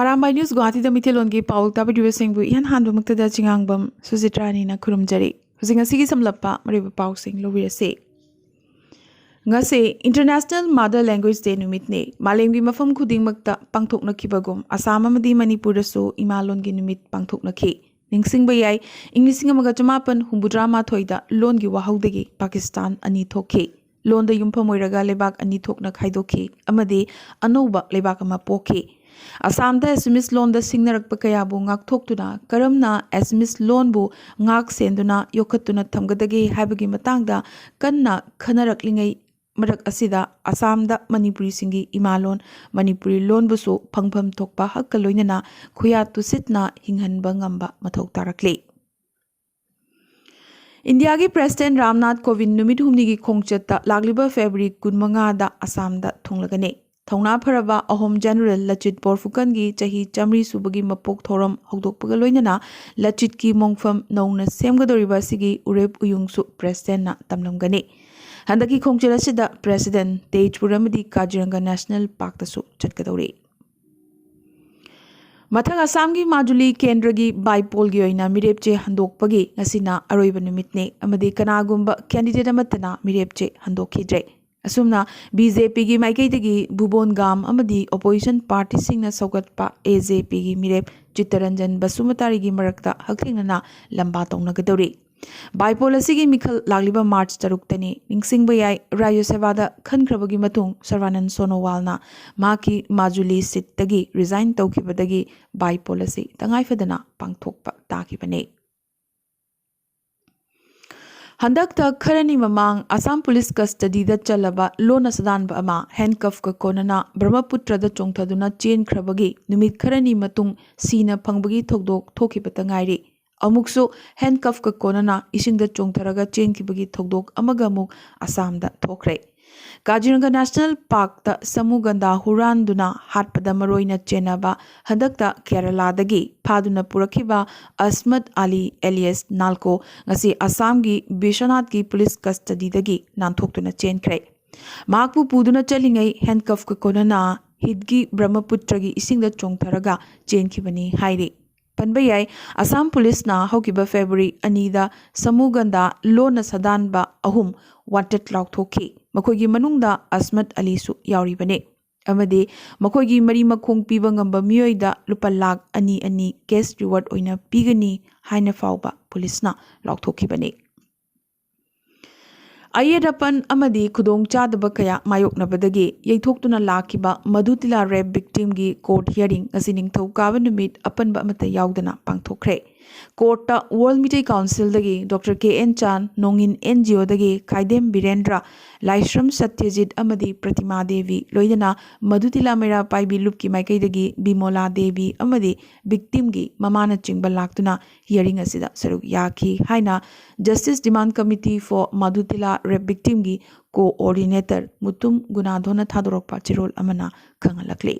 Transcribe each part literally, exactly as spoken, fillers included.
Arambai news ꯒꯨꯋꯥꯍꯥꯇꯤꯗ ꯃꯤꯊꯦꯜꯂꯣꯟꯒꯤ ꯄꯥꯎ ꯇꯥꯕꯤꯔꯤꯕꯁꯤꯡꯕꯨ ꯏꯍꯥꯟ ꯍꯥꯟꯕꯃꯛꯇꯗ ꯆꯤꯉꯥꯡꯕꯝ ꯁꯨꯖꯤꯇ꯭ꯔꯥꯅꯤꯅ ꯈꯨꯔꯨꯝꯖꯔꯤ꯫ ꯍꯧꯖꯤꯛ ꯉꯁꯤꯒꯤ ꯁꯝꯂꯞꯄ ꯃꯔꯨꯑꯣꯏꯕ ꯄꯥꯎꯁꯤꯡ ꯂꯧꯕꯤꯔꯁꯤ꯫ ꯉꯁꯤ International Mother Language Day ꯅꯨꯃꯤꯠꯅꯤ꯫ ꯃꯥꯂꯦꯝꯒꯤ ꯃꯐꯝ ꯈꯨꯗꯤꯡꯃꯛꯇ ꯄꯥꯡꯊꯣꯛꯅꯈꯤꯕꯒꯨꯝ ꯑꯁꯥꯝ ꯑꯃꯗꯤ ꯃꯅꯤꯄꯨꯔꯗꯁꯨ ꯏꯃꯥ ꯂꯣꯟꯒꯤ ꯅꯨꯃꯤꯠ ꯄꯥꯡꯊꯣꯛꯅꯈꯤ꯫ ꯅꯤꯡꯁꯤꯡꯕ ꯌꯥꯏ, ꯏꯪ ꯂꯤꯁꯤꯡ ꯑꯃꯒ ꯆꯃꯥꯄꯟ ꯍꯨꯝꯐꯨꯇꯔꯥ ꯃꯥꯊꯣꯏꯗ ꯂꯣꯟꯒꯤ ꯋꯥꯍꯧꯗꯒꯤ ꯄꯥꯀꯤꯁꯇꯥꯟ ꯑꯅꯤ ꯊꯣꯛꯈꯤ꯫ ꯂꯣꯟꯗ ꯌꯨꯝꯐꯝ ꯑꯣꯏꯔꯒ ꯂꯩꯕꯥꯛ ꯑꯅꯤ ꯊꯣꯛꯅ ꯈꯥꯏꯗꯣꯛꯈꯤ ꯑꯃꯗꯤ ꯑꯅꯧꯕ ꯂꯩꯕꯥꯛ ꯑꯃ ꯄꯣꯛꯈꯤ꯫ ꯑꯁꯥꯝꯗ ꯑꯦꯁꯥꯃꯤꯁ ꯂꯣꯟꯗ ꯁꯤꯡꯅꯔꯛꯄ ꯀꯌꯥꯕꯨ ꯉꯥꯛꯊꯣꯛꯇꯨꯅ ꯀꯔꯝꯅ ꯑꯦꯁꯥꯃꯤꯁ ꯂꯣꯟꯕꯨ ꯉꯥꯛ ꯁꯦꯟꯗꯨꯅ ꯌꯣꯛꯈꯠꯇꯨꯅ ꯊꯝꯒꯗꯒꯦ ꯍꯥꯏꯕꯒꯤ ꯃꯇꯥꯡꯗ ꯀꯟꯅ ꯈꯟꯅꯔꯛꯂꯤꯉꯩ ꯃꯔꯛ ꯑꯁꯤꯗ ꯑꯁꯥꯝꯗ ꯃꯅꯤꯄꯨꯔꯤꯁꯤꯡꯒꯤ ꯏꯃꯥꯂꯣꯟ ꯃꯅꯤꯄꯨꯔꯤ ꯂꯣꯟꯕꯨꯁꯨ ꯐꯪꯐꯝ ꯊꯣꯛꯄ ꯍꯛꯀ ꯂꯣꯏꯅꯅ ꯈꯨꯌꯥ ꯇꯨꯁꯤꯠꯅ ꯍꯤꯡꯍꯟꯕ ꯉꯝꯕ ꯃꯊꯧ ꯇꯥꯔꯛꯂꯤ꯫ ꯏꯟꯗꯤꯌꯥꯒꯤ ꯄ꯭ꯔꯦꯁꯤꯗꯦꯟ ꯔꯥꯝꯅꯥꯊ ꯀꯣꯕꯤꯟꯗ ꯅꯨꯃꯤꯠ ꯍꯨꯝꯅꯤꯒꯤ ꯈꯣꯡꯆꯠꯇ ꯂꯥꯛꯂꯤꯕ ꯐꯦꯕ꯭ꯔꯨꯋꯥꯔꯤ ꯀꯨꯟꯃꯉꯥꯗ ꯑꯁꯥꯝꯗ ꯊꯨꯡꯂꯒꯅꯤ꯫ ꯊꯧꯅꯥ ꯐꯔꯕ ꯑꯍꯣꯝ ꯖꯦꯅꯔꯦꯜ ꯂꯆꯤꯠ ꯕꯣꯔꯐꯨꯀꯟꯒꯤ ꯆꯍꯤ ꯆꯥꯃꯔꯤ ꯁꯨꯕꯒꯤ ꯃꯄꯣꯛ ꯊꯧꯔꯝ ꯍꯧꯗꯣꯛꯄꯒ ꯂꯣꯏꯅꯅ ꯂꯆꯤꯠꯀꯤ ꯃꯣꯡꯐꯝ ꯅꯧꯅ ꯁꯦꯝꯒꯗꯧꯔꯤꯕ ꯑꯁꯤꯒꯤ ꯎꯔꯦꯞ ꯎꯌꯨꯡꯁꯨ ꯄ꯭ꯔꯦꯁꯤꯗꯦꯟꯅ ꯇꯝꯂꯝꯒꯅꯤ꯫ ꯍꯟꯗꯛꯀꯤ ꯈꯣꯡꯆꯠ ꯑꯁꯤꯗ ꯄ꯭ꯔꯦꯁꯤꯗꯦꯟ ꯇꯦꯖꯄꯨꯔ ꯑꯃꯗꯤ ꯀꯥꯖꯤꯔꯪꯒ ꯅꯦꯁꯅꯦꯜ ꯄꯥꯔꯛꯇꯁꯨ ꯆꯠꯀꯗꯧꯔꯤ꯫ ꯃꯊꯪ ꯑꯁꯥꯝꯒꯤ ꯃꯥꯖꯨꯂꯤ ꯀꯦꯟꯗ꯭ꯔꯒꯤ ꯕꯥꯏꯄꯣꯜꯒꯤ ꯑꯣꯏꯅ ꯃꯤꯔꯦꯞ ꯆꯦ ꯍꯟꯗꯣꯛꯄꯒꯤ ꯉꯁꯤꯅ ꯑꯔꯣꯏꯕ ꯅꯨꯃꯤꯠꯅꯤ ꯑꯃꯗꯤ ꯀꯅꯥꯒꯨꯝꯕ ꯀꯦꯟꯗꯤꯗꯦꯠ ꯑꯃꯠꯇꯅ ꯃꯤꯔꯦꯞ ꯆꯦ ꯍꯟꯗꯣꯛꯈꯤꯗ꯭ꯔꯦ꯫ ꯑꯁꯨꯝꯅ ꯕꯤ ꯖꯦ ꯄꯤꯒꯤ ꯃꯥꯏꯀꯩꯗꯒꯤ ꯚꯨꯕꯣꯟ ꯒꯥꯝ ꯑꯃꯗꯤ ꯑꯣꯄꯣꯖꯤꯁꯟ ꯄꯥꯔꯇꯤꯁꯤꯡꯅ ꯁꯧꯒꯠꯄ ꯑꯦ ꯖꯦ ꯄꯤꯒꯤ ꯃꯤꯔꯦꯞ ꯆꯤꯠꯇꯔꯟꯖꯟ ꯕꯁꯨꯃꯇꯥꯔꯤꯒꯤ ꯃꯔꯛꯇ ꯍꯛꯊꯦꯡꯅꯅ ꯂꯝꯕꯥ ꯇꯧꯅꯒꯗꯧꯔꯤ꯫ ꯕꯥꯏꯄꯣꯜ ꯑꯁꯤꯒꯤ ꯃꯤꯈꯜ ꯂꯥꯛꯂꯤꯕ ꯃꯥꯔꯆ ꯇꯔꯨꯛꯇꯅꯤ꯫ ꯅꯤꯡꯁꯤꯡꯕ ꯌꯥꯏ, ꯔꯥꯖ꯭ꯌ ꯁꯚꯥꯗ ꯈꯟꯈ꯭ꯔꯕꯒꯤ ꯃꯇꯨꯡ ꯁꯔꯕꯥꯅꯟ ꯁꯣꯅꯣꯋꯥꯜꯅ ꯃꯍꯥꯛꯀꯤ ꯃꯥꯖꯨꯂꯤ ꯁꯤꯠꯇꯒꯤ ꯔꯤꯖꯥꯏꯟ ꯇꯧꯈꯤꯕꯗꯒꯤ ꯕꯥꯏꯄꯣꯜ ꯑꯁꯤ ꯇꯉꯥꯏꯐꯗꯅ ꯄꯥꯡꯊꯣꯛꯄ ꯇꯥꯈꯤꯕꯅꯤ꯫ ꯍꯟꯗꯛꯇ ꯈꯔꯅꯤ ꯃꯃꯥꯡ ꯑꯁꯥꯝ ꯄꯨꯂꯤꯁ ꯀꯁꯇꯗꯤꯗ ꯆꯜꯂꯕ ꯂꯣꯟꯅ ꯁꯗꯥꯟꯕ ꯑꯃ ꯍꯦꯟꯀꯐꯀ ꯀꯣꯟꯅꯅ ꯕ꯭ꯔꯍꯃꯄꯨꯇ꯭ꯔꯗ ꯆꯣꯡꯊꯗꯨꯅ ꯆꯦꯟꯈ꯭ꯔꯕꯒꯤ ꯅꯨꯃꯤꯠ ꯈꯔꯅꯤ ꯃꯇꯨꯡ ꯁꯤꯅ ꯐꯪꯕꯒꯤ ꯊꯧꯗꯣꯛ ꯊꯣꯛꯈꯤꯕꯇ ꯉꯥꯏꯔꯤ꯫ ꯑꯃꯨꯛꯁꯨ ꯍꯦꯟꯀꯐꯀ ꯀꯣꯟꯅꯅ ꯏꯁꯤꯡꯗ ꯆꯣꯡꯊꯔꯒ ꯆꯦꯟꯈꯤꯕꯒꯤ ꯊꯧꯗꯣꯛ ꯑꯃꯒ ꯑꯃꯨꯛ ꯑꯁꯥꯝꯗ ꯊꯣꯛꯈ꯭ꯔꯦ꯫ ꯀꯥꯖꯤꯔꯪꯒ ꯅꯦꯁꯅꯦꯜ ꯄꯥꯔꯛꯇ ꯁꯃꯨ ꯒꯟꯗꯥ ꯍꯨꯔꯥꯟꯗꯨꯅ ꯍꯥꯠꯄꯗ ꯃꯔꯨꯑꯣꯏꯅ ꯆꯦꯟꯅꯕ ꯍꯟꯗꯛꯇ ꯀꯦꯔꯂꯥꯗꯒꯤ ꯐꯥꯗꯨꯅ ꯄꯨꯔꯛꯈꯤꯕ ꯑꯁꯃꯠ ꯑꯂꯤ ꯑꯦꯂꯤꯌꯁ ꯅꯥꯜꯀꯣ ꯉꯁꯤ ꯑꯁꯥꯝꯒꯤ ꯕꯤꯁ꯭ꯋꯅꯥꯊꯀꯤ ꯄꯨꯂꯤꯁ ꯀꯁꯇꯗꯤꯗꯒꯤ ꯅꯥꯟꯊꯣꯛꯇꯨꯅ ꯆꯦꯟꯈ꯭ꯔꯦ꯫ ꯃꯍꯥꯛꯄꯨ ꯄꯨꯗꯨꯅ ꯆꯠꯂꯤꯉꯩ ꯍꯦꯟꯀꯐꯀ ꯀꯣꯟꯅꯅ ꯍꯤꯗꯒꯤ ꯕ꯭ꯔꯍ꯭ꯃꯄꯨꯇ꯭ꯔꯒꯤ ꯏꯁꯤꯡꯗ ꯆꯣꯡꯊꯔꯒ ꯆꯦꯟꯈꯤꯕꯅꯤ ꯍꯥꯏꯔꯤ꯫ ꯄꯟꯕ ꯌꯥꯏ, ꯑꯁꯥꯝ ꯄꯨꯂꯤꯁꯅ ꯍꯧꯈꯤꯕ ꯐꯦꯕ꯭ꯔꯨꯋꯥꯔꯤ ꯑꯅꯤꯗ ꯁꯃꯨꯒꯟꯗꯥ ꯂꯣꯟꯅ ꯁꯥꯗꯥꯟꯕ ꯑꯍꯨꯝ ꯋꯥꯟꯇꯦꯗ ꯂꯥꯎꯊꯣꯛꯈꯤ꯫ ꯃꯈꯣꯏꯒꯤ ꯃꯅꯨꯡꯗ ꯑꯁꯃꯠ ꯑꯂꯤꯁꯨ ꯌꯥꯎꯔꯤꯕꯅꯤ꯫ ꯑꯃꯗꯤ ꯃꯈꯣꯏꯒꯤ ꯃꯔꯤ ꯃꯈꯣꯡ ꯄꯤꯕ ꯉꯝꯕ ꯃꯤꯑꯣꯏꯗ ꯂꯨꯄꯥ ꯂꯥꯈ ꯑꯅꯤ ꯑꯅꯤ ꯀꯦꯁ ꯔꯤꯋꯥꯔꯗ ꯑꯣꯏꯅ ꯄꯤꯒꯅꯤ ꯍꯥꯏꯅ ꯐꯥꯎꯕ ꯄꯨꯂꯤꯁꯅ ꯂꯥꯎꯊꯣꯛꯈꯤꯕꯅꯤ꯫ ꯑꯌꯦꯠ ꯑꯄꯟ ꯑꯃꯗꯤ ꯈꯨꯗꯣꯡꯆꯥꯗꯕ ꯀꯌꯥ ꯃꯥꯌꯣꯛꯅꯕꯗꯒꯤ ꯌꯩꯊꯣꯛꯇꯨꯅ ꯂꯥꯛꯈꯤꯕ ꯃꯙꯨꯇꯤꯂꯥ ꯔꯦꯞ ꯚꯤꯛꯇꯤꯝꯒꯤ ꯀꯣꯔꯠ ꯍꯤꯌꯥꯔꯤꯡ ꯉꯁꯤ ꯅꯤꯡꯊꯧꯀꯥꯕ ꯅꯨꯃꯤꯠ ꯑꯄꯟꯕ ꯑꯃꯠꯇ ꯌꯥꯎꯗꯅ ꯄꯥꯡꯊꯣꯛꯈ꯭ꯔꯦ꯫ ꯀꯣꯔꯠꯇ ꯋꯥꯔꯜ ꯃꯤꯇꯩ ꯀꯥꯎꯟꯁꯤꯜꯗꯒꯤ ꯗꯣꯛꯇꯔ ꯀꯦ ꯑꯦꯟ ꯆꯥꯟ, ꯅꯣꯡꯏꯟ ꯑꯦꯟ ꯖꯤ ꯑꯣꯗꯒꯤ ꯈꯥꯏꯗꯦꯝ ꯕꯤꯔꯦꯟꯗ꯭ꯔ, ꯂꯥꯏꯁ꯭ꯔꯝ ꯁꯠꯌꯖꯤꯠ ꯑꯃꯗꯤ ꯄ꯭ꯔꯇꯤꯃꯥ ꯗꯦꯕꯤ, ꯂꯣꯏꯅꯅ ꯃꯙꯨꯇꯤꯂꯥ ꯃꯩꯔꯥ ꯄꯥꯏꯕꯤ ꯂꯨꯞꯀꯤ ꯃꯥꯏꯀꯩꯗꯒꯤ ꯕꯤꯃꯣꯂꯥ ꯗꯦꯕꯤ ꯑꯃꯗꯤ ꯚꯤꯛꯇꯤꯝꯒꯤ ꯃꯃꯥꯅꯆꯤꯡꯕ ꯂꯥꯛꯇꯨꯅ ꯍꯤꯌꯥꯔꯤꯡ ꯑꯁꯤꯗ ꯁꯔꯨꯛ ꯌꯥꯈꯤ ꯍꯥꯏꯅ Justice Demand Committee for Madhutila Rape Victimꯒꯤ ꯀꯣꯑꯣꯔꯗꯤꯅꯦꯇꯔ ꯃꯨꯇꯨꯝ ꯒꯨꯅꯥꯙꯣꯟꯅ ꯊꯥꯗꯣꯔꯛꯄ ꯆꯦꯔꯣꯜ ꯑꯃꯅ ꯈꯪꯍꯜꯂꯛꯂꯤ꯫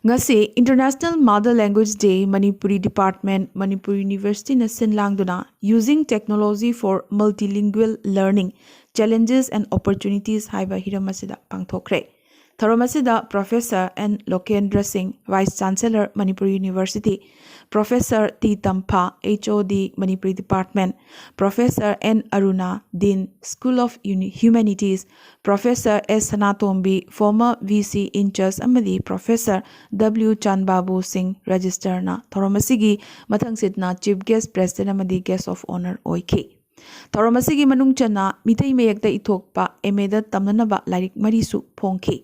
ꯉꯁꯤ International Mother Language Day, Manipuri department, Manipur ꯌꯨꯅꯤꯚꯔꯁꯤꯇꯤꯅ ꯁꯤꯟ ꯂꯥꯡꯗꯨꯅ Using Technology for Multilingual Learning, Challenges and Opportunities ꯍꯥꯏꯕ ꯍꯤꯔꯝ ꯑꯁꯤꯗ ꯄꯥꯡꯊꯣꯛꯈ꯭ꯔꯦ꯫ ꯊꯧꯔꯝ ꯑꯁꯤꯗ professor N Lokendra Singh, vice chancellor, Manipur university, professor T Tampha, H O D, Manipuri department, professor N Aruna, dean, school of humanities, professor S Sanatombi, former V C incharge, ꯑꯃꯗꯤ professor W Chanbabu Singh, ꯔꯦꯖꯤꯁꯇꯔꯅ ꯊꯧꯔꯝ ꯑꯁꯤꯒꯤ ꯃꯊꯪ ꯁꯤꯠꯅ ꯆꯤꯐ ꯒꯦꯁ, ꯄ꯭ꯔꯦꯁꯤꯗꯦꯟ ꯑꯃꯗꯤ ꯒꯦꯁ ꯑꯣꯐ ꯑꯣꯅꯔ ꯑꯣꯏꯈꯤ꯫ ꯊꯧꯔꯝ ꯑꯁꯤꯒꯤ ꯃꯅꯨꯡ ꯆꯟꯅ ꯃꯤꯇꯩ ꯃꯌꯦꯛꯇ ꯏꯊꯣꯛꯄ ꯑꯦꯝ ꯑꯦꯗ ꯇꯝꯅꯅꯕ ꯂꯥꯏꯔꯤꯛ ꯃꯔꯤꯁꯨ ꯐꯣꯡꯈꯤ꯫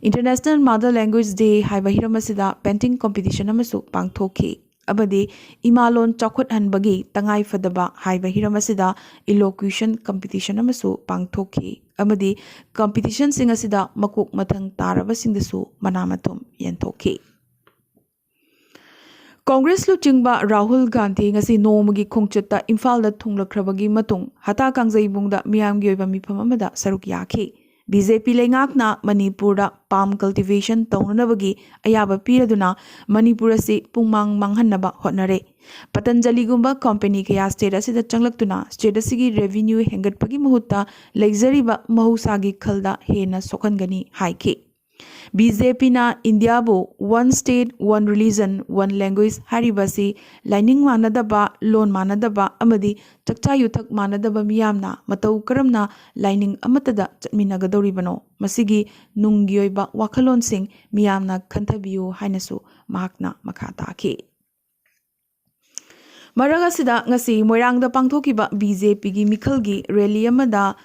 International Mother Language Day ꯍꯥꯏꯕ ꯍꯤꯔꯝ ꯑꯁꯤꯗ ꯄꯦꯟꯇꯤꯡ ꯀꯝꯄꯤꯇꯤꯁꯟ ꯑꯃꯁꯨ ꯄꯥꯡꯊꯣꯛꯈꯤ ꯑꯃꯗꯤ ꯏꯃꯥꯂꯣꯟ ꯆꯥꯎꯈꯠꯍꯟꯕꯒꯤ ꯇꯉꯥꯏꯐꯗꯕ ꯍꯥꯏꯕ ꯍꯤꯔꯝ ꯑꯁꯤꯗ ꯏꯂꯣꯀ꯭ꯌꯨꯁꯟ ꯀꯝꯄꯤꯇꯤꯁꯟ ꯑꯃꯁꯨ ꯄꯥꯡꯊꯣꯛꯈꯤ ꯑꯃꯗꯤ ꯀꯝꯄꯤꯇꯤꯁꯟꯁꯤꯡ ꯑꯁꯤꯗ ꯃꯀꯣꯛ ꯃꯊꯪ ꯇꯥꯔꯕꯁꯤꯡꯗꯁꯨ ꯃꯅꯥ ꯃꯊꯨꯝ ꯌꯦꯟꯊꯣꯛꯈꯤ꯫ ꯀꯣꯡꯒ꯭ꯔꯦꯁ ꯂꯨꯆꯤꯡꯕ ꯔꯥꯍꯨꯜ ꯒꯥꯟꯙꯤ ꯉꯁꯤ ꯅꯣꯡꯃꯒꯤ ꯈꯣꯡꯆꯠꯇ ꯏꯝꯐꯥꯜꯗ ꯊꯨꯡꯂꯈ꯭ꯔꯕꯒꯤ ꯃꯇꯨꯡ ꯍꯇꯥ ꯀꯥꯡꯖꯩꯕꯨꯡꯗ ꯃꯤꯌꯥꯝꯒꯤ ꯑꯣꯏꯕ ꯃꯤꯐꯝ ꯑꯃꯗ ꯁꯔꯨꯛ ꯌꯥꯈꯤ꯫ ꯕꯤ ꯖꯦ ꯄꯤ ꯂꯩꯉꯥꯛꯅ ꯃꯅꯤꯄꯨꯔꯗ palm cultivation ꯇꯧꯅꯅꯕꯒꯤ ꯑꯌꯥꯕ ꯄꯤꯔꯗꯨꯅ ꯃꯅꯤꯄꯨꯔ ꯑꯁꯤ ꯄꯨꯡꯃꯥꯡ ꯃꯥꯡꯍꯟꯅꯕ ꯍꯣꯠꯅꯔꯦ꯫ ꯄꯇꯟꯖꯂꯤꯒꯨꯝꯕ ꯀꯝꯄꯦꯅꯤ ꯀꯌꯥ ꯁ꯭ꯇꯦꯠ ꯑꯁꯤꯗ ꯆꯪꯂꯛꯇꯨꯅ ꯁ꯭ꯇꯦꯠ ꯑꯁꯤꯒꯤ ꯔꯦꯚꯤꯅ꯭ꯌꯨ ꯍꯦꯟꯒꯠꯄꯒꯤ ꯃꯍꯨꯠꯇ ꯂꯩꯖꯔꯤꯕ ꯃꯍꯧꯁꯥꯒꯤ ꯈꯜꯗ ꯍꯦꯟꯅ ꯁꯣꯛꯍꯟꯒꯅꯤ ꯍꯥꯏꯈꯤ꯫ ꯕꯤ ꯖꯦ ꯄꯤꯅ ꯏꯟꯗꯤꯌꯥꯕꯨ "One State, One Religion, One Language" ꯍꯥꯏꯔꯤꯕ ꯑꯁꯤ ꯂꯥꯏꯅꯤꯡ ꯃꯥꯟꯅꯗꯕ, ꯂꯣꯟ ꯃꯥꯟꯅꯗꯕ ꯑꯃꯗꯤ ꯆꯥꯛꯆꯥ ꯌꯨꯊꯛ ꯃꯥꯟꯅꯗꯕ ꯃꯤꯌꯥꯝꯅ ꯃꯇꯧ ꯀꯔꯝꯅ ꯂꯥꯏꯅꯤꯡ ꯑꯃꯠꯇꯗ ꯆꯠꯃꯤꯟꯅꯒꯗꯧꯔꯤꯕꯅꯣ? ꯃꯁꯤꯒꯤ ꯅꯨꯡꯒꯤ ꯑꯣꯏꯕ ꯋꯥꯈꯜꯂꯣꯟꯁꯤꯡ ꯃꯤꯌꯥꯝꯅ ꯈꯟꯊꯕꯤꯌꯨ ꯍꯥꯏꯅꯁꯨ ꯃꯍꯥꯛꯅ ꯃꯈꯥ ꯇꯥꯈꯤ꯫ ꯃꯔꯛ ꯑꯁꯤꯗ, ꯉꯁꯤ ꯃꯣꯏꯔꯥꯡꯗ ꯄꯥꯡꯊꯣꯛꯈꯤꯕ ꯕꯤ ꯖꯦ ꯄꯤꯒꯤ ꯃꯤꯈꯜꯒꯤ ꯔꯦꯂꯤ ꯑꯃꯗ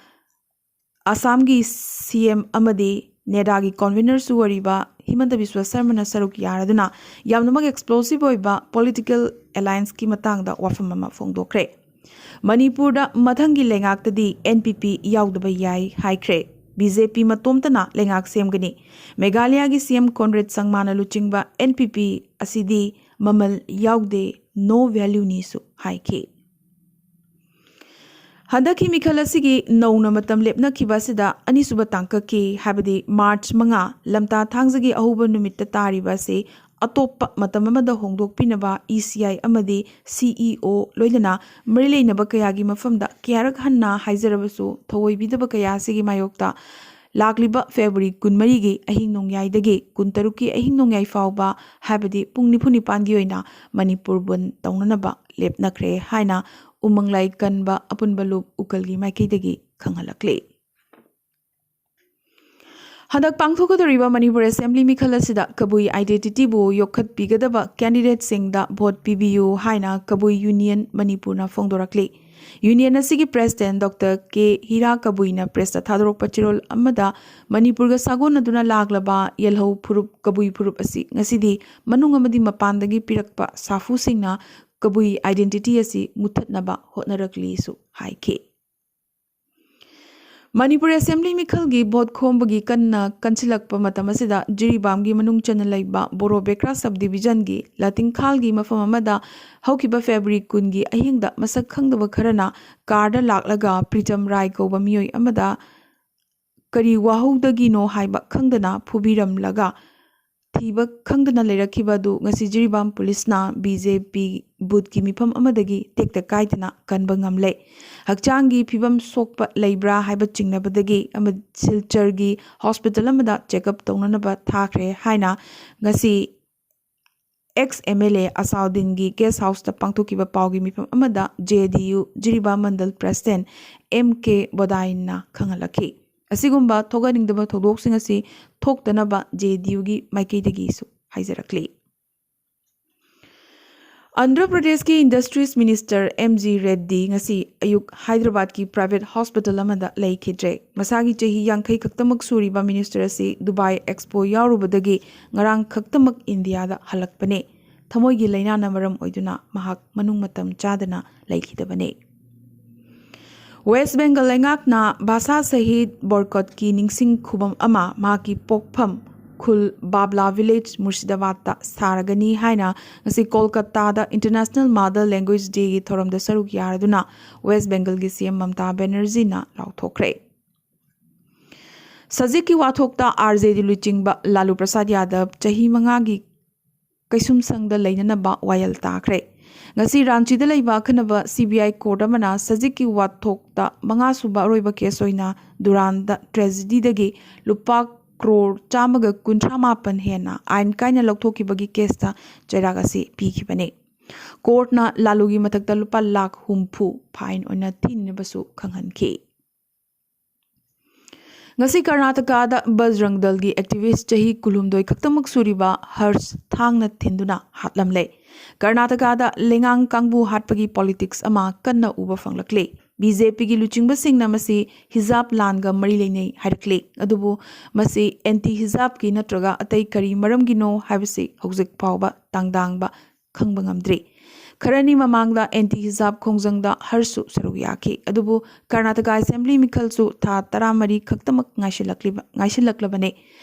ꯑꯁꯥꯝꯒꯤ ꯁꯤ ꯑꯦꯝ ꯑꯃꯗꯤ ꯅꯦꯗꯥꯒꯤ ꯀꯣꯟꯚꯤꯅꯔꯁꯨ ꯑꯣꯏꯔꯤꯕ ꯍꯤꯃꯟꯇ ꯕꯤꯁ꯭ꯋ ꯁꯔꯃꯅ ꯁꯔꯨꯛ ꯌꯥꯔꯗꯨꯅ ꯌꯥꯝꯅꯃꯛ ꯑꯦꯛꯁꯄ꯭ꯂꯣꯁꯤꯚ ꯑꯣꯏꯕ ꯄꯣꯂꯤꯇꯤꯀꯦꯜ ꯑꯦꯂꯥꯌꯟꯁꯀꯤ ꯃꯇꯥꯡꯗ ꯋꯥꯐꯝ ꯑꯃ ꯐꯣꯡꯗꯣꯛꯈ꯭ꯔꯦ꯫ ꯃꯅꯤꯄꯨꯔꯗ ꯃꯊꯪꯒꯤ ꯂꯩꯉꯥꯛꯇꯗꯤ ꯑꯦꯟ ꯄꯤ ꯄꯤ ꯌꯥꯎꯗꯕ ꯌꯥꯏ ꯍꯥꯏꯈ꯭ꯔꯦ꯫ ꯕꯤ ꯖꯦ ꯄꯤ ꯃꯇꯣꯝꯇꯅ ꯂꯩꯉꯥꯛ ꯁꯦꯝꯒꯅꯤ꯫ ꯃꯦꯘꯥꯂꯌꯥꯒꯤ ꯁꯤ ꯑꯦꯝ ꯀꯣꯟꯔꯦꯗ ꯁꯪꯃꯥꯅ ꯂꯨꯆꯤꯡꯕ ꯑꯦꯟ ꯄꯤ ꯄꯤ ꯑꯁꯤꯗꯤ ꯃꯃꯜ ꯌꯥꯎꯗꯦ, "No value"ꯅꯤꯁꯨ ꯍꯥꯏꯈꯤ꯫ ꯍꯟꯗꯛꯀꯤ ꯃꯤꯈꯜ ꯑꯁꯤꯒꯤ ꯅꯧꯅ ꯃꯇꯝ ꯂꯦꯞꯅꯈꯤꯕ ꯑꯁꯤꯗ ꯑꯅꯤꯁꯨꯕ ꯇꯥꯡꯀꯛꯀꯤ, ꯍꯥꯏꯕꯗꯤ ꯃꯥꯔꯆ ꯃꯉꯥ, ꯂꯝꯇꯥ ꯊꯥꯡꯖꯒꯤ ꯑꯍꯧꯕ ꯅꯨꯃꯤꯠꯇ ꯇꯥꯔꯤꯕ ꯑꯁꯤ ꯑꯇꯣꯞꯄ ꯃꯇꯝ ꯑꯃꯗ ꯍꯣꯡꯗꯣꯛꯄꯤꯅꯕ ꯏ ꯁꯤ ꯑꯥꯏ ꯑꯃꯗꯤ ꯁꯤ ꯏ ꯑꯣ ꯂꯣꯏꯅꯅ ꯃꯔꯤ ꯂꯩꯅꯕ ꯀꯌꯥꯒꯤ ꯃꯐꯝꯗ ꯀꯌꯥꯔꯛ ꯍꯟꯅ ꯍꯥꯏꯖꯔꯕꯁꯨ ꯊꯧꯑꯣꯏꯕꯤꯗꯕ ꯀꯌꯥ ꯑꯁꯤꯒꯤ ꯃꯥꯌꯣꯛꯇ ꯂꯥꯛꯂꯤꯕ ꯐꯦꯕ꯭ꯔꯨꯋꯥꯔꯤ ꯀꯨꯟꯃꯔꯤꯒꯤ ꯑꯍꯤꯡ ꯅꯣꯡꯌꯥꯏꯗꯒꯤ ꯀꯨꯟꯇꯔꯨꯛꯀꯤ ꯑꯍꯤꯡ ꯅꯣꯡꯌꯥꯏ ꯐꯥꯎꯕ, ꯍꯥꯏꯕꯗꯤ ꯄꯨꯡ ꯅꯤꯐꯨ ꯅꯤꯄꯥꯟꯒꯤ ꯑꯣꯏꯅ ꯃꯅꯤꯄꯨꯔ ꯕꯟꯗ ꯇꯧꯅꯅꯕ ꯂꯦꯞꯅꯈ꯭ꯔꯦ ꯍꯥꯏꯅ ꯎꯃꯪꯂꯥꯏ ꯀꯟꯕ ꯑꯄꯨꯟꯕ ꯂꯨꯞ ꯎꯀꯜꯒꯤ ꯃꯥꯏꯀꯩꯗꯒꯤ ꯈꯪꯍꯜꯂꯛꯂꯤ꯫ ꯍꯟꯗꯛ ꯄꯥꯡꯊꯣꯛꯀꯗꯧꯔꯤꯕ ꯃꯅꯤꯄꯨꯔ ꯑꯦꯁꯦꯝꯕ꯭ꯂꯤ ꯃꯤꯈꯜ ꯑꯁꯤꯗ ꯀꯕꯨꯏ ꯑꯥꯏꯗꯦꯟꯇꯤꯇꯤꯕꯨ ꯌꯣꯛꯈꯠꯄꯤꯒꯗꯕ ꯀꯦꯟꯗꯤꯗꯦꯠꯁꯤꯡꯗ ꯚꯣꯠ ꯄꯤꯕꯤꯌꯨ ꯍꯥꯏꯅ ꯀꯕꯨꯏ ꯌꯨꯅꯤꯌꯟ ꯃꯅꯤꯄꯨꯔꯅ ꯐꯣꯡꯗꯣꯔꯛꯂꯤ꯫ ꯌꯨꯅꯤꯌꯟ ꯑꯁꯤꯒꯤ ꯄ꯭ꯔꯦꯁꯤꯗꯦꯟꯠ ꯗꯣꯛꯇꯔ ꯀꯦ ꯍꯤꯔꯥ ꯀꯕꯨꯏꯅ ꯄ꯭ꯔꯦꯁꯇ ꯊꯥꯗꯣꯔꯛꯄ ꯆꯦꯔꯣꯜ ꯑꯃꯗ, ꯃꯅꯤꯄꯨꯔꯒ ꯁꯥꯒꯣꯟꯅꯗꯨꯅ ꯂꯥꯛꯂꯕ ꯌꯦꯜꯍꯧ ꯐꯨꯔꯨꯞ, ꯀꯕꯨꯏ ꯐꯨꯔꯨꯞ ꯑꯁꯤ ꯉꯁꯤꯗꯤ ꯃꯅꯨꯡ ꯑꯃꯗꯤ ꯃꯄꯥꯟꯗꯒꯤ ꯄꯤꯔꯛꯄ ꯁꯥꯐꯨꯁꯤꯡꯅ ꯀꯕꯨꯏ ꯑꯥꯏꯗꯦꯟꯇꯤꯇꯤ ꯑꯁꯤ ꯃꯨꯠꯊꯠꯅꯕ ꯍꯣꯠꯅꯔꯛꯂꯤꯁꯨ ꯍꯥꯏꯈꯤ꯫ ꯃꯅꯤꯄꯨꯔ ꯑꯦꯁꯦꯝꯕ꯭ꯂꯤ ꯃꯤꯈꯜꯒꯤ ꯚꯣꯠ ꯈꯣꯝꯕꯒꯤ ꯀꯟꯅ ꯀꯟꯁꯤꯜꯂꯛꯄ ꯃꯇꯝ ꯑꯁꯤꯗ, ꯖꯤꯔꯤꯕꯥꯝꯒꯤ ꯃꯅꯨꯡ ꯆꯟꯅ ꯂꯩꯕ ꯕꯣꯔꯣ ꯕꯦꯀ꯭ꯔꯥ ꯁꯕ ꯗꯤꯕꯤꯖꯟꯒꯤ ꯂꯥꯇꯤꯡꯈꯥꯜꯒꯤ ꯃꯐꯝ ꯑꯃꯗ ꯍꯧꯈꯤꯕ ꯐꯦꯕ꯭ꯔꯨꯋꯥꯔꯤ ꯀꯨꯟꯒꯤ ꯑꯍꯤꯡꯗ ꯃꯁꯛ ꯈꯪꯗꯕ ꯈꯔꯅ ꯀꯥꯔꯗ ꯂꯥꯛꯂꯒ ꯄ꯭ꯔꯤꯇꯝ ꯔꯥꯏ ꯀꯧꯕ ꯃꯤꯑꯣꯏ ꯑꯃꯗ ꯀꯔꯤ ꯋꯥꯍꯧꯗꯒꯤꯅꯣ ꯍꯥꯏꯕ ꯈꯪꯗꯅ ꯐꯨꯕꯤꯔꯝꯂꯒ ꯊꯤꯕ ꯈꯪꯗꯅ ꯂꯩꯔꯛꯈꯤꯕ ꯑꯗꯨ ꯉꯁꯤ ꯖꯤꯔꯤꯕꯥꯝ ꯄꯨꯂꯤꯁꯅ ꯕꯤ ꯖꯦ ꯄꯤ ꯕꯨꯠꯀꯤ ꯃꯤꯐꯝ ꯑꯃꯗꯒꯤ ꯇꯦꯛꯇ ꯀꯥꯏꯗꯅ ꯀꯟꯕ ꯉꯝꯂꯦ꯫ ꯍꯛꯆꯥꯡꯒꯤ ꯐꯤꯕꯝ ꯁꯣꯛꯄ ꯂꯩꯕ꯭ꯔꯥ ꯍꯥꯏꯕ ꯆꯤꯡꯅꯕꯗꯒꯤ ꯑꯃ ꯁꯤꯜꯆꯔꯒꯤ ꯍꯣꯁꯄꯤꯇꯥꯜ ꯑꯃꯗ ꯆꯦꯛꯑꯞ ꯇꯧꯅꯅꯕ ꯊꯥꯈ꯭ꯔꯦ ꯍꯥꯏꯅ ꯉꯁꯤ ꯑꯦꯛꯁ ꯑꯦꯝ ꯑꯦꯜ ꯑꯦ ꯑꯁꯥꯎꯗꯤꯟꯒꯤ ꯒꯦꯁ ꯍꯥꯎꯁꯇ ꯄꯥꯡꯊꯣꯛꯈꯤꯕ ꯄꯥꯎꯒꯤ ꯃꯤꯐꯝ ꯑꯃꯗ ꯖꯦ ꯗꯤ ꯌꯨ ꯖꯤꯔꯤꯕꯥꯝ ꯃꯟꯗꯜ ꯄ꯭ꯔꯁꯤꯗꯦꯟ ꯑꯦꯝ ꯀꯦ ꯕꯣꯗꯥꯏꯟꯅ ꯈꯪꯍꯜꯂꯛꯈꯤ꯫ ꯑꯁꯤꯒꯨꯝꯕ ꯊꯣꯛꯍꯟꯅꯤꯡꯗꯕ ꯊꯧꯗꯣꯛꯁꯤꯡ ꯑꯁꯤ ꯊꯣꯛꯇꯅꯕ ꯖꯦ ꯗꯤ ꯌꯨꯒꯤ ꯃꯥꯏꯀꯩꯗꯒꯤꯁꯨ ꯍꯥꯏꯖꯔꯛꯂꯤ꯫ ꯑꯟꯙ꯭ꯔ ꯄ꯭ꯔꯗꯦꯁꯀꯤ industries minister M G Reddy ꯉꯁꯤ ꯑꯌꯨꯛ ꯍꯥꯏꯗ꯭ꯔꯕꯥꯗꯀꯤ ꯄ꯭ꯔꯥꯏꯚꯦꯠ ꯍꯣꯁꯄꯤꯇꯥꯜ ꯑꯃꯗ ꯂꯩꯈꯤꯗ꯭ꯔꯦ꯫ ꯃꯁꯥꯒꯤ ꯆꯍꯤ ꯌꯥꯡꯈꯩ ꯈꯛꯇꯃꯛ ꯁꯨꯔꯤꯕ ꯃꯤꯅꯤꯁꯇꯔ ꯑꯁꯤ ꯗꯨꯕꯥꯏ ꯑꯦꯛꯁꯄꯣ ꯌꯥꯎꯔꯨꯕꯗꯒꯤ ꯉꯔꯥꯡ ꯈꯛꯇꯃꯛ ꯏꯟꯗꯤꯌꯥꯗ ꯍꯜꯂꯛꯄꯅꯦ꯫ ꯊꯃꯣꯏꯒꯤ ꯂꯥꯏꯅꯥꯅ ꯃꯔꯝ ꯑꯣꯏꯗꯨꯅ ꯃꯍꯥꯛ ꯃꯅꯨꯡ ꯃꯇꯝ ꯆꯥꯗꯅ ꯂꯩꯈꯤꯗꯕꯅꯦ꯫ ꯋꯦꯁ ꯕꯦꯡꯒꯜ ꯂꯩꯉꯥꯛꯅ ꯚꯥꯁꯥ ꯁꯍꯤꯗ ꯕꯣꯔꯀꯠꯀꯤ ꯅꯤꯡꯁꯤꯡ ꯈꯨꯕꯝ ꯑꯃ ꯃꯍꯥꯛꯀꯤ ꯄꯣꯛꯐꯝ ꯈꯨꯜ ꯕꯥꯕ꯭ꯂꯥ ꯚꯤꯂꯦꯖ ꯃꯨꯔꯁꯤꯗꯥꯕꯥꯗꯇ ꯁꯥꯔꯒꯅꯤ ꯍꯥꯏꯅ ꯉꯁꯤ ꯀꯣꯜꯀꯇꯥꯗ ꯏꯟꯇꯔꯅꯦꯁꯅꯦꯜ ꯃꯥꯗꯔ ꯂꯦꯡꯒ꯭ꯋꯦꯖ ꯗꯦꯒꯤ ꯊꯧꯔꯝꯗ ꯁꯔꯨꯛ ꯌꯥꯔꯗꯨꯅ ꯋꯦꯁ ꯕꯦꯡꯒꯜꯒꯤ ꯁꯤ ꯑꯦꯝ ꯃꯝꯇꯥ ꯕꯦꯅꯔꯖꯤꯅ ꯂꯥꯎꯊꯣꯛꯈ꯭ꯔꯦ꯫ ꯁꯖꯤꯛꯀꯤ ꯋꯥꯊꯣꯛꯇ ꯑꯥꯔ ꯖꯦ ꯗꯤ ꯂꯨꯆꯤꯡꯕ ꯂꯥꯂꯨ ꯄ꯭ꯔꯁꯥꯗ ꯌꯥꯗꯕ ꯆꯍꯤ ꯃꯉꯥꯒꯤ ꯀꯩꯁꯨꯝꯁꯪꯗ ꯂꯩꯅꯅꯕ ꯋꯥꯌꯦꯜ ꯇꯥꯈ꯭ꯔꯦ꯫ ꯉꯁꯤ ꯔꯥꯟꯆꯤꯗ ꯂꯩꯕ ꯑꯈꯟꯅꯕ ꯁꯤ ꯕꯤ ꯑꯥꯏ ꯀꯣꯔꯠ ꯑꯃꯅ ꯁꯖꯤꯛꯀꯤ ꯋꯥꯊꯣꯛꯇ ꯃꯉꯥꯁꯨꯕ ꯑꯔꯣꯏꯕ ꯀꯦꯁ ꯑꯣꯏꯅ ꯗꯨꯔꯥꯟꯗ ꯇ꯭ꯔꯦꯖꯤꯗꯤꯗꯒꯤ ꯂꯨꯄꯥ ꯀ꯭ꯔꯣꯔ ꯆꯥꯝꯃꯒ ꯀꯨꯟꯊ꯭ꯔꯥ ꯃꯥꯄꯟ ꯍꯦꯟꯅ ꯑꯥꯏꯟ ꯀꯥꯏꯅ ꯂꯧꯊꯣꯛꯈꯤꯕꯒꯤ ꯀꯦꯁꯇ ꯆꯩꯔꯥꯛ ꯑꯁꯤ ꯄꯤꯈꯤꯕꯅꯤ꯫ ꯀꯣꯔꯠꯅ ꯂꯥꯂꯨꯒꯤ ꯃꯊꯛꯇ ꯂꯨꯄꯥ ꯂꯥꯈ ꯍꯨꯝꯐꯨ ꯐꯥꯏꯟ ꯑꯣꯏꯅ ꯊꯤꯅꯕꯁꯨ ꯈꯪꯍꯟꯈꯤ꯫ ꯉꯁꯤ ꯀꯔꯅꯥꯇꯀꯥꯗ ꯕꯖꯔꯪ ꯗꯜꯒꯤ ꯑꯦꯛꯇꯤꯚꯤꯁ ꯆꯍꯤ ꯀꯨꯟꯍꯨꯝꯗꯣꯏ ꯈꯛꯇꯃꯛ ꯁꯨꯔꯤꯕ ꯍꯔꯁ ꯊꯥꯡꯅ ꯊꯤꯟꯗꯨꯅ ꯍꯥꯠꯂꯝꯂꯦ꯫ ꯀꯔꯅꯥꯇꯀꯥꯗ ꯂꯩꯉꯥꯡ ꯀꯥꯡꯕꯨ ꯍꯥꯠꯄꯒꯤ ꯄꯣꯂꯤꯇꯤꯛꯁ ꯑꯃ ꯀꯟꯅ ꯎꯕ ꯐꯪꯂꯛꯂꯤ꯫ ꯕꯤ ꯖꯦ ꯄꯤꯒꯤ ꯂꯨꯆꯤꯡꯕꯁꯤꯡꯅ ꯃꯁꯤ ꯍꯤꯖꯥꯕ ꯂꯥꯟꯒ ꯃꯔꯤ ꯂꯩꯅꯩ ꯍꯥꯏꯔꯛꯂꯤ꯫ ꯑꯗꯨꯕꯨ ꯃꯁꯤ ꯑꯦꯟꯇꯤ ꯍꯤꯖꯥꯕꯀꯤ ꯅꯠꯇ꯭ꯔꯒ ꯑꯇꯩ ꯀꯔꯤ ꯃꯔꯝꯒꯤꯅꯣ ꯍꯥꯏꯕꯁꯤ ꯍꯧꯖꯤꯛ ꯐꯥꯎꯕ ꯇꯥꯡꯗꯥꯡꯕ ꯈꯪꯕ ꯉꯝꯗ꯭ꯔꯤ꯫ ꯈꯔꯅꯤ ꯃꯃꯥꯡꯗ ꯑꯦꯟꯇꯤ ꯍꯤꯖꯥꯕ ꯈꯣꯡꯖꯪꯗ ꯍꯔꯁꯨ ꯁꯔꯨꯛ ꯌꯥꯈꯤ꯫ ꯑꯗꯨꯕꯨ ꯀꯔꯅꯥꯇꯀꯥ ꯑꯦꯁꯦꯝꯕ꯭ꯂꯤ ꯃꯤꯈꯜꯁꯨ ꯊꯥ ꯇꯔꯥꯃꯔꯤ ꯈꯛꯇꯃꯛ ꯉꯥꯏꯁꯤꯜꯂꯛꯂꯤꯕ-, ꯉꯥꯏꯁꯤꯜꯂꯛꯂꯕꯅꯤ꯫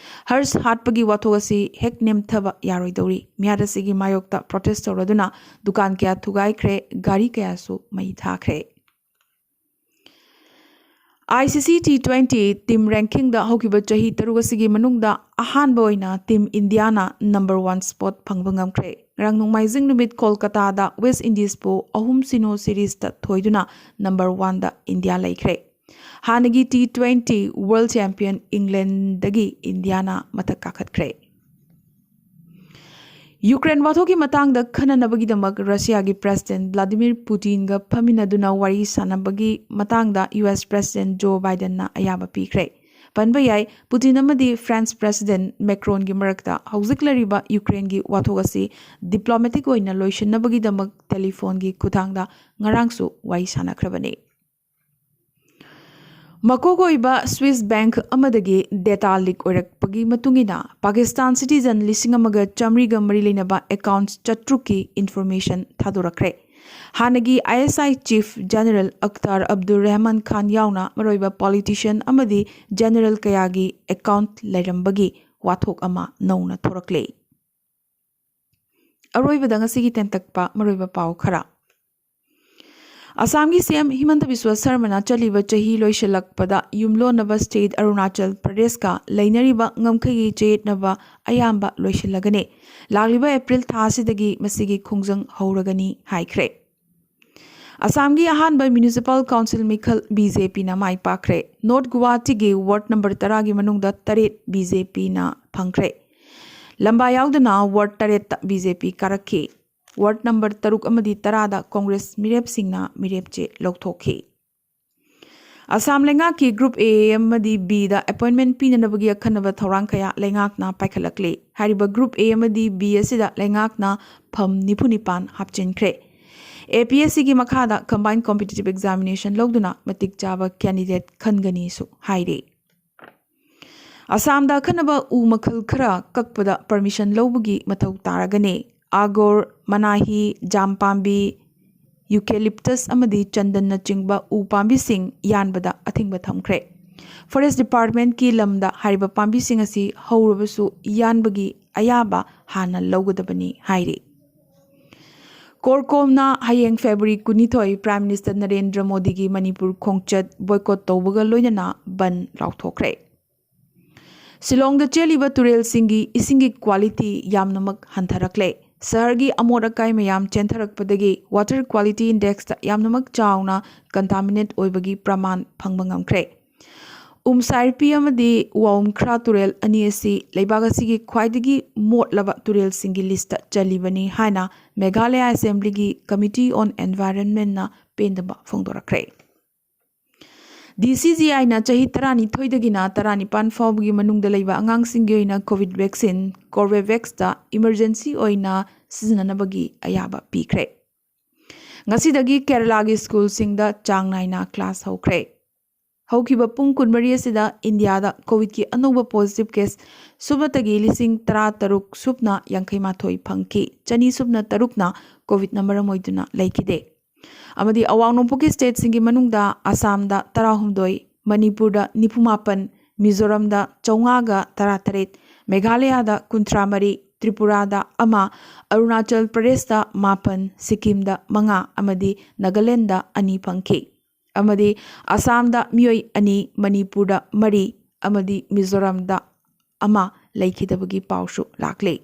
ꯍꯔꯁ ꯍꯥꯠꯄꯒꯤ ꯋꯥꯊꯣꯛ ꯑꯁꯤ ꯍꯦꯛ ꯅꯦꯝꯊꯕ ꯌꯥꯔꯣꯏꯗꯧꯔꯤ꯫ ꯃꯤꯍꯥꯠ ꯑꯁꯤꯒꯤ ꯃꯥꯌꯣꯛꯇ ꯄ꯭ꯔꯣꯇꯦꯁ ꯇꯧꯔꯗꯨꯅ ꯗꯨꯀꯥꯟ ꯀꯌꯥ ꯊꯨꯒꯥꯏꯈ꯭ꯔꯦ, ꯒꯥꯔꯤ ꯀꯌꯥꯁꯨ ꯃꯩ ꯊꯥꯈ꯭ꯔꯦ꯫ ICC T twenty team rankingꯗ ꯍꯧꯈꯤꯕ ꯆꯍꯤ ꯇꯔꯨꯛ ꯑꯁꯤꯒꯤ ꯃꯅꯨꯡꯗ ꯑꯍꯥꯟꯕ ꯑꯣꯏꯅ Team Indiaꯅ number one spot ꯐꯪꯕ ꯉꯝꯈ꯭ꯔꯦ꯫ ꯉꯔꯥꯡ ꯅꯣꯡꯃꯥꯏꯖꯤꯡ ꯅꯨꯃꯤꯠ ꯀꯣꯜꯀꯇꯥꯗ West Indisꯄꯨ ꯑꯍꯨꯝ ꯁꯤꯅꯣ seriesꯇ ꯊꯣꯏꯗꯨꯅ number oneꯗ India ꯂꯩꯈ꯭ꯔꯦ꯫ ꯍꯥꯟꯅꯒꯤ T twenty world champion Englandꯗꯒꯤ Indiaꯅ ꯃꯊꯛ ꯀꯥꯈꯠꯈ꯭ꯔꯦ꯫ ꯌꯨꯀ꯭ꯔꯦꯟ ꯋꯥꯊꯣꯛꯀꯤ ꯃꯇꯥꯡꯗ ꯈꯟꯅꯅꯕꯒꯤꯗꯃꯛ ꯔꯁꯤꯌꯥꯒꯤ President Vladimir Putinꯒ ꯐꯝꯃꯤꯟꯅꯗꯨꯅ ꯋꯥꯔꯤ ꯁꯥꯟꯅꯕꯒꯤ ꯃꯇꯥꯡꯗ US President Joe Bidenꯅ ꯑꯌꯥꯕ ꯄꯤꯈ꯭ꯔꯦ꯫ ꯄꯟꯕ ꯌꯥꯏ, ꯄꯨꯇꯤꯟ ꯑꯃꯗꯤ ꯐ꯭ꯔꯥꯟꯁ President Macronꯒꯤ ꯃꯔꯛꯇ ꯍꯧꯖꯤꯛ ꯂꯩꯔꯤꯕ ꯌꯨꯀ꯭ꯔꯦꯟꯒꯤ ꯋꯥꯊꯣꯛ ꯑꯁꯤ diplomatic ꯑꯣꯏꯅ ꯂꯣꯏꯁꯤꯟꯅꯕꯒꯤꯗꯃꯛ ꯇꯦꯂꯤꯐꯣꯟꯒꯤ ꯈꯨꯠꯊꯥꯡꯗ ꯉꯔꯥꯡꯁꯨ ꯋꯥꯔꯤ ꯁꯥꯟꯅꯈ꯭ꯔꯕꯅꯤ꯫ ꯃꯀꯣꯛ ꯑꯣꯏꯕ Swiss bank ꯑꯃꯗꯒꯤ data leak ꯑꯣꯏꯔꯛꯄꯒꯤ ꯃꯇꯨꯡ ꯏꯟꯅ ꯄꯥꯀꯤꯁꯇꯥꯟ citizen ꯂꯤꯁꯤꯡ ꯑꯃꯒ ꯆꯥꯃꯔꯤꯒ ꯃꯔꯤ ꯂꯩꯅꯕ accounts ꯆꯥꯇ꯭ꯔꯨꯛꯀꯤ information ꯊꯥꯗꯣꯔꯛꯈ꯭ꯔꯦ꯫ ꯍꯥꯟꯅꯒꯤ ISI Chief General Akhtar Abdul Rahman Khan ꯌꯥꯎꯅ ꯃꯔꯨꯑꯣꯏꯕ politician ꯑꯃꯗꯤ general ꯀꯌꯥꯒꯤ account ꯂꯩꯔꯝꯕꯒꯤ ꯋꯥꯊꯣꯛ ꯑꯃ ꯅꯧꯅ ꯊꯣꯔꯛꯂꯦ꯫ ꯑꯔꯣꯏꯕꯗ ꯉꯁꯤꯒꯤ ꯇꯦꯟꯇꯛꯄ ꯃꯔꯨꯑꯣꯏꯕ ꯄꯥꯎ ꯈꯔ꯫ ꯑꯁꯥꯝꯒꯤ CM ꯍꯤꯃꯟꯇ ꯕꯤꯁ꯭ꯋ ꯁꯔꯃꯅ ꯆꯠꯂꯤꯕ ꯆꯍꯤ ꯂꯣꯏꯁꯤꯜꯂꯛꯄꯗ ꯌꯨꯝꯂꯣꯟꯅꯕ state ꯑꯔꯨꯅꯥꯆꯜ ꯄ꯭ꯔꯗꯦꯁꯀ ꯂꯩꯅꯔꯤꯕ ꯉꯝꯈꯩꯒꯤ ꯆꯌꯦꯠꯅꯕ ꯑꯌꯥꯝꯕ ꯂꯣꯏꯁꯤꯜꯂꯒꯅꯤ꯫ ꯂꯥꯛꯂꯤꯕ April ꯊꯥ ꯑꯁꯤꯗꯒꯤ ꯃꯁꯤꯒꯤ ꯈꯣꯡꯖꯪ ꯍꯧꯔꯒꯅꯤ ꯍꯥꯏꯈ꯭ꯔꯦ꯫ ꯑꯁꯥꯝꯒꯤ ꯑꯍꯥꯟꯕ municipal council ꯃꯤꯈꯜ BJPꯅ ꯃꯥꯏ ꯄꯥꯛꯈ꯭ꯔꯦ꯫ North ꯒꯨꯋꯥꯍꯥꯇꯤꯒꯤ ward number ꯇꯔꯥꯒꯤ ꯃꯅꯨꯡꯗ ꯇꯔꯦꯠ BJPꯅ ꯐꯪꯈ꯭ꯔꯦ꯫ ꯂꯝꯕꯥ ꯌꯥꯎꯗꯅ ward ꯇꯔꯦꯠꯇ BJP ꯀꯥꯔꯛꯈꯤ꯫ Ward number ꯇꯔꯨꯛ ꯑꯃꯗꯤ ꯇꯔꯥꯗ Congress ꯃꯤꯔꯦꯞꯁꯤꯡꯅ ꯃꯤꯔꯦꯞ ꯆꯦ ꯂꯧꯊꯣꯛꯈꯤ꯫ ꯑꯁꯥꯝ ꯂꯩꯉꯥꯛꯀꯤ group A ꯑꯃꯗꯤ Bꯗ appointment ꯄꯤꯅꯅꯕꯒꯤ ꯑꯈꯟꯅꯕ ꯊꯧꯔꯥꯡ ꯀꯌꯥ ꯂꯩꯉꯥꯛꯅ ꯄꯥꯏꯈꯠꯂꯛꯂꯤ꯫ ꯍꯥꯏꯔꯤꯕ group A ꯑꯃꯗꯤ B ꯑꯁꯤꯗ ꯂꯩꯉꯥꯛꯅ ꯐꯝ ꯅꯤꯐꯨ ꯅꯤꯄꯥꯟ ꯍꯥꯞꯆꯤꯟꯈ꯭ꯔꯦ꯫ APSCꯒꯤ ꯃꯈꯥꯗ combined competitive examination ꯂꯧꯗꯨꯅ ꯃꯇꯤꯛ ꯆꯥꯕ candidate ꯈꯟꯒꯅꯤꯁꯨ ꯍꯥꯏꯔꯤ꯫ ꯑꯁꯥꯝꯗ ꯑꯈꯟꯅꯕ ꯎ ꯃꯈꯜ ꯈꯔ ꯀꯛꯄꯗ permission ꯂꯧꯕꯒꯤ ꯃꯊꯧ ꯇꯥꯔꯒꯅꯤ꯫ ꯑꯥꯒꯣꯔ, ꯃꯅꯥꯍꯤ, ꯖꯥꯝ ꯄꯥꯝꯕꯤ, eucalyptus ꯑꯃꯗꯤ ꯆꯟꯗꯟꯅꯆꯤꯡꯕ ꯎ ꯄꯥꯝꯕꯤꯁꯤꯡ ꯌꯥꯟꯕꯗ ꯑꯊꯤꯡꯕ ꯊꯝꯈ꯭ꯔꯦ꯫ Forest Departmentꯀꯤ ꯂꯝꯗ ꯍꯥꯏꯔꯤꯕ ꯄꯥꯝꯕꯤꯁꯤꯡ ꯑꯁꯤ ꯍꯧꯔꯕꯁꯨ ꯌꯥꯟꯕꯒꯤ ꯑꯌꯥꯕ ꯍꯥꯟꯅ ꯂꯧꯒꯗꯕꯅꯤ ꯍꯥꯏꯔꯤ꯫ ꯀꯣꯔꯀꯣꯝꯅ ꯍꯌꯦꯡ February ꯀꯨꯟꯅꯤꯊꯣꯏ Prime Minister ꯅꯔꯦꯟꯗ꯭ꯔ ꯃꯣꯗꯤꯒꯤ ꯃꯅꯤꯄꯨꯔ ꯈꯣꯡꯆꯠ boycott ꯇꯧꯕꯒ ꯂꯣꯏꯅꯅ ꯕꯟ ꯂꯥꯎꯊꯣꯛꯈ꯭ꯔꯦ꯫ ꯁꯤꯂꯣꯡꯗ ꯆꯦꯜꯂꯤꯕ ꯇꯨꯔꯦꯜꯁꯤꯡꯒꯤ ꯏꯁꯤꯡꯒꯤ quality ꯌꯥꯝꯅꯃꯛ ꯍꯟꯊꯔꯛꯂꯦ꯫ ꯁꯍꯔꯒꯤ ꯑꯃꯣꯠ ꯑꯀꯥꯏ ꯃꯌꯥꯝ ꯆꯦꯟꯊꯔꯛꯄꯗꯒꯤ water quality indexꯇ ꯌꯥꯝꯅꯃꯛ ꯆꯥꯎꯅ contaminate ꯑꯣꯏꯕꯒꯤ ꯄ꯭ꯔꯃꯥꯟ ꯐꯪꯕ ꯉꯝꯈ꯭ꯔꯦ꯫ ꯎꯝꯁꯥꯏꯔꯄꯤ ꯑꯃꯗꯤ ꯋꯥꯎꯝꯈ꯭ꯔꯥ ꯇꯨꯔꯦꯜ ꯑꯅꯤ ꯑꯁꯤ ꯂꯩꯕꯥꯛ ꯑꯁꯤꯒꯤ ꯈ꯭ꯋꯥꯏꯗꯒꯤ ꯃꯣꯠꯂꯕ ꯇꯨꯔꯦꯜꯁꯤꯡꯒꯤ listꯇ ꯆꯜꯂꯤꯕꯅꯤ ꯍꯥꯏꯅ ꯃꯦꯘꯥꯂꯌꯥ Assemblyꯒꯤ Committee on Environmentꯅ ꯄꯦꯟꯗꯕ ꯐꯣꯡꯗꯣꯔꯛꯈ꯭ꯔꯦ꯫ DCGIꯅ ꯆꯍꯤ ꯇꯔꯥꯅꯤꯊꯣꯏꯗꯒꯤꯅ ꯇꯔꯥꯅꯤꯄꯥꯟ ꯐꯥꯎꯕꯒꯤ ꯃꯅꯨꯡꯗ ꯂꯩꯕ ꯑꯉꯥꯡꯁꯤꯡꯒꯤ ꯑꯣꯏꯅ COVID vaccine Corbevaxꯇ emergency ꯑꯣꯏꯅ ꯁꯤꯖꯤꯟꯅꯅꯕꯒꯤ ꯑꯌꯥꯕ ꯄꯤꯈ꯭ꯔꯦ꯫ ꯉꯁꯤꯗꯒꯤ ꯀꯦꯔꯂꯥꯒꯤ ꯁ꯭ꯀꯨꯜꯁꯤꯡꯗ ꯆꯥꯡ ꯅꯥꯏꯅ class ꯍꯧꯈ꯭ꯔꯦ꯫ ꯍꯧꯈꯤꯕ ꯄꯨꯡ ꯀꯨꯟꯃꯔꯤ ꯑꯁꯤꯗ ꯏꯟꯗꯤꯌꯥꯗ COVIDꯀꯤ ꯑꯅꯧꯕ positive case ꯁꯨꯞꯅꯇꯒꯤ ꯂꯤꯁꯤꯡ ꯇꯔꯥꯇꯔꯨꯛ ꯁꯨꯞꯅ ꯌꯥꯡꯈꯩ ꯃꯥꯊꯣꯏ ꯐꯪꯈꯤ꯫ ꯆꯅꯤ ꯁꯨꯞꯅ ꯇꯔꯨꯛꯅ COVIDꯅ ꯃꯔꯝ ꯑꯣꯏꯗꯨꯅ ꯂꯩꯈꯤꯗꯦ꯫ ꯑꯃꯗꯤ ꯑꯋꯥꯡ ꯅꯣꯡꯄꯣꯛꯀꯤ stateꯁꯤꯡꯒꯤ ꯃꯅꯨꯡꯗ ꯑꯁꯥꯝꯗ ꯇꯔꯥꯍꯨꯝꯗꯣꯏ, ꯃꯅꯤꯄꯨꯔꯗ ꯅꯤꯐꯨꯃꯥꯄꯟ, ꯃꯤꯖꯣꯔꯥꯝꯗ ꯆꯥꯝꯃꯉꯥꯒ ꯇꯔꯥꯇꯔꯦꯠ, ꯃꯦꯘꯥꯂꯌꯥꯗ ꯀꯨꯟꯊ꯭ꯔꯥꯃꯔꯤ, ꯇ꯭ꯔꯤꯄꯨꯔꯥꯗ ꯑꯃ, ꯑꯔꯨꯅꯥꯆꯜ ꯄ꯭ꯔꯗꯦꯁꯇ ꯃꯥꯄꯟ, ꯁꯤꯛꯀꯤꯝꯗ ꯃꯉꯥ ꯑꯃꯗꯤ ꯅꯥꯒꯥꯂꯦꯟꯗ ꯑꯅꯤ ꯐꯪꯈꯤ꯫ ꯑꯃꯗꯤ ꯑꯁꯥꯝꯗ ꯃꯤꯑꯣꯏ ꯑꯅꯤ, ꯃꯅꯤꯄꯨꯔꯗ ꯃꯔꯤ ꯑꯃꯗꯤ ꯃꯤꯖꯣꯔꯥꯝꯗ ꯑꯃ ꯂꯩꯈꯤꯗꯕꯒꯤ ꯄꯥꯎꯁꯨ ꯂꯥꯛꯂꯤ꯫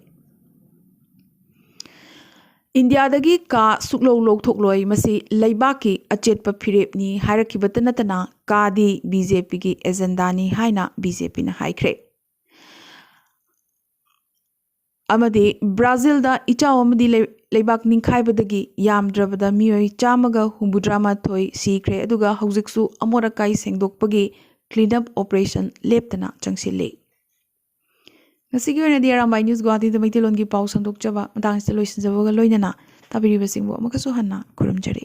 ꯏꯟꯗꯤꯌꯥꯗꯒꯤ ꯀꯥ ꯁꯨꯛꯂꯧ ꯂꯧꯊꯣꯛꯂꯣꯏ, ꯃꯁꯤ ꯂꯩꯕꯥꯛꯀꯤ ꯑꯆꯦꯠꯄ ꯐꯤꯔꯦꯞꯅꯤ ꯍꯥꯏꯔꯛꯈꯤꯕꯇ ꯅꯠꯇꯅ ꯀꯥꯗꯤ BJPꯒꯤ agendaꯅꯤ ꯍꯥꯏꯅ BJPꯅ ꯍꯥꯏꯈ꯭ꯔꯦ꯫ ꯑꯃꯗꯤ ꯕ꯭ꯔꯥꯖꯤꯜꯗ ꯏꯆꯥꯎ ꯑꯃꯗꯤ ꯂꯩ-, ꯂꯩꯕꯥꯛ ꯅꯤꯡꯈꯥꯏꯕꯗꯒꯤ ꯌꯥꯝꯗ꯭ꯔꯕꯗ ꯃꯤꯑꯣꯏ ꯆꯥꯝꯃꯒ ꯍꯨꯝꯐꯨꯇꯔꯥ ꯃꯥꯊꯣꯏ ꯁꯤꯈ꯭ꯔꯦ, ꯑꯗꯨꯒ ꯍꯧꯖꯤꯛꯁꯨ ꯑꯃꯣꯠ ꯑꯀꯥꯏ ꯁꯦꯡꯗꯣꯛꯄꯒꯤ clean up operation ꯂꯦꯞꯇꯅ ꯆꯪꯁꯤꯜꯂꯤ꯫ ꯉꯁꯤꯒꯤ ꯑꯣꯏꯅꯗꯤ ꯑꯔꯥꯝꯕꯥꯏ News ꯒꯨꯋꯥꯍꯥꯇꯤꯗ ꯃꯩꯇꯩꯂꯣꯟꯒꯤ ꯄꯥꯎ ꯁꯟꯗꯣꯛꯆꯕ ꯃꯇꯥꯡꯁꯤꯗ ꯂꯣꯏꯁꯤꯟꯖꯕꯒ ꯂꯣꯏꯅꯅ ꯇꯥꯕꯤꯔꯤꯕꯁꯤꯡꯕꯨ ꯑꯃꯨꯛꯀꯁꯨ ꯍꯟꯅ ꯈꯨꯔꯨꯝꯖꯔꯤ꯫